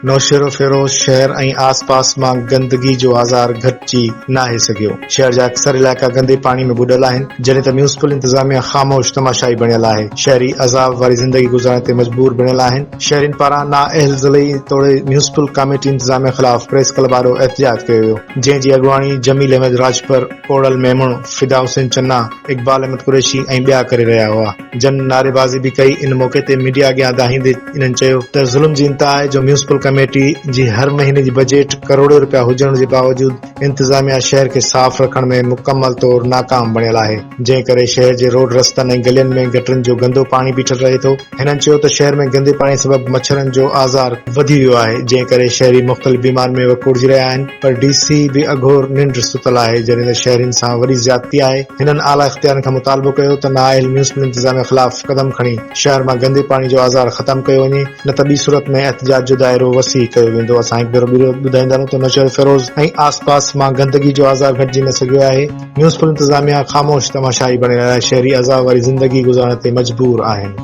نوشهروفيروز شهر ۽ آس پاس مان گندگي جو آزار گهٽجي ناهي سگهيو. شهر جا اڪثر علائقا گندي پاڻي ۾ ٻڏل آهن، جڏهن ته ميونسپل انتظاميا خاموش تماشائي بڻيل آهي. شهري عذاب واري زندگي گذارڻ تي مجبور بڻيل آهن. شهرين پاران نااهل ضلعي توڙي ميونسپل ڪاميٽي انتظاميا خلاف پريس ڪلب آڏو احتجاج ڪيو ويو، جنهن جي اڳواڻي جميل احمد راڄپر، ڪوڙل ميمڻ، فدا حسين چنا، اقبال احمد قريشي ۽ ٻيا ڪري رهيا هئا جن نعريبازي به ڪئي ان موقعي تي ميڊيا اڳيان دانهيندي انهن چيو ته ظلم جي انتها آهي جو ميونسپل ڪميٽي جي هر مهيني جي بجيٽ ڪروڙين رپيا هجڻ جي باوجود انتظاميا شهر کي صاف رکڻ ۾ مڪمل طور ناڪام بڻيل آهي جنهن ڪري شهر جي روڊ رستن ۽ گلين ۾ گٽرن جو گندو پاڻي بيٺل رهي ٿو هنن چيو ته شهر ۾ گندي پاڻي سبب مڇرن جو آزار وڌي ويو آهي جنهن ڪري شهري مختلف بيمارين ۾ وڪوڙجي رهيا آهن پر ڊي سي به اگهور ننڊ ستل آهي جڏهن ته شهرين سان وڏي زيادتي آهي هنن اعليٰ اختيارين کان مطالبو ڪيو ته نااهل ميونسپل انتظاميا خلاف قدم کڻي شهر مان گندي پاڻي جو آزار ختم ڪيو وڃي نه ته ٻي صورت ۾ احتجاج جو دائرو وسيع ڪيو ويندو اسان هڪ ڀيرو ٻيهر ٻڌائيندا هلون ته نوشهروفيروز ۽ آس پاس مان گندگي جو آزار گهٽجي نه سگهيو آهي ميونسپل انتظاميا خاموش تماشائي بڻيل آهي شهري عذاب واري زندگي گذارڻ تي مجبور آهن.